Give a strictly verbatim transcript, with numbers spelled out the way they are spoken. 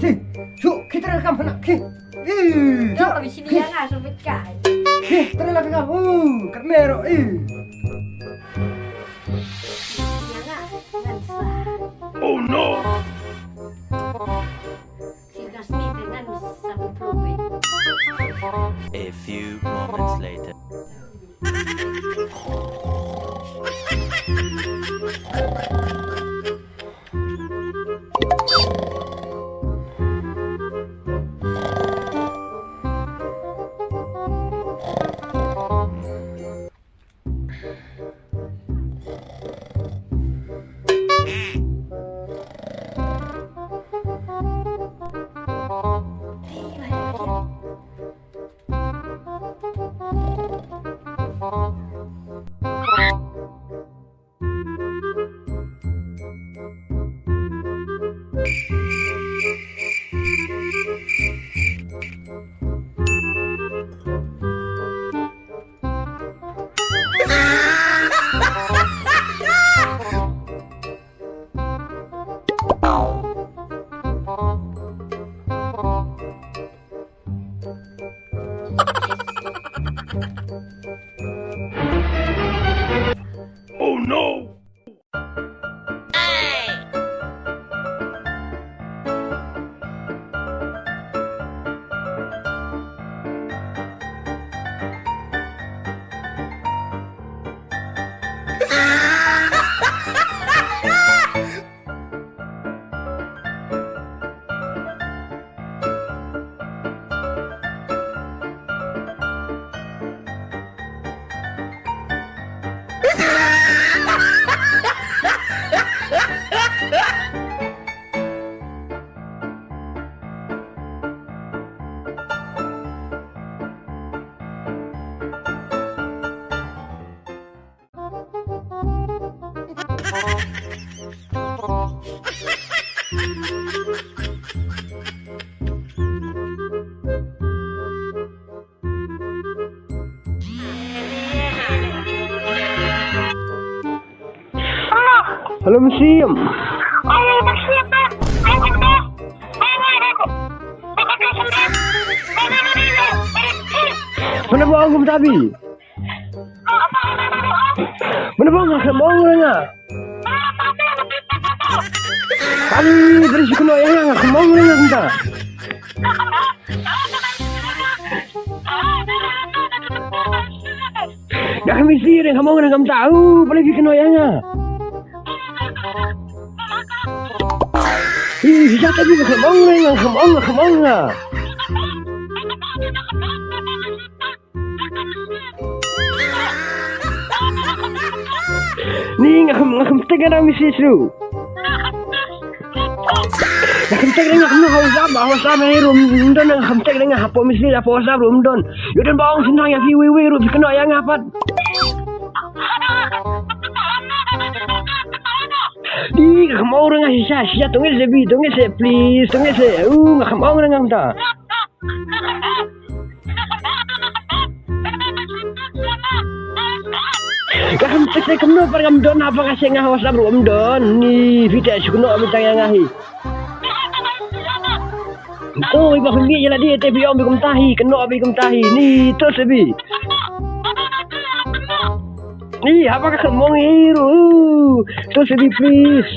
Ki. Shu, ki tara kam hana, ki. Ih, shu. Ka bisi ni nga shu bit kai. Ki, tara la ka. Uh, kat mero, ih. Oh no. A few moments later. Oh no! Hello, Mynsiem. Mano ba ong kumta, Bi? Mano ba ong, nga khlem ong re nga. Kali, beri shu kynnoh ïa nga, nga khlem ong re nga kumta. Nga khlem isih re, nga khlem ong re nga kumta. U, balei phi kynnoh ïa nga? Ih, shisha te, phi, nga khlem ong re nga, nga khlem ong, nga khlem ong nga. Ni nga khlem, nga khlem check ïa ka message ruh. Nga khlem check ïa nga khlem ha WhatsApp, ha WhatsApp hi ruh ym don, nga khlem check ïa nga hapoh message, hapoh WhatsApp ruh ym don. Ïoh don ba ong shen ïa phi wei wei ruh phi kynnoh ïa nga pat. Ni nga khlem ong re nga shisha, shisha to ngeit se Bi, to ngeit se please, to ngeit se. U, nga khlem ong re nga mynta. Nga khlem check te kumno pat ngam don haba nga check nga ha WhatsApp ruh ym don. Ni phi te shu kynnoh beit tang ïa nga hi. Oi ba phi mih ïa lade te phi ong beit kumta hi, kynnoh beit kumta hi. Ni to se Bi. Ni haba nga khlem ong hi ruh. To se Bi please.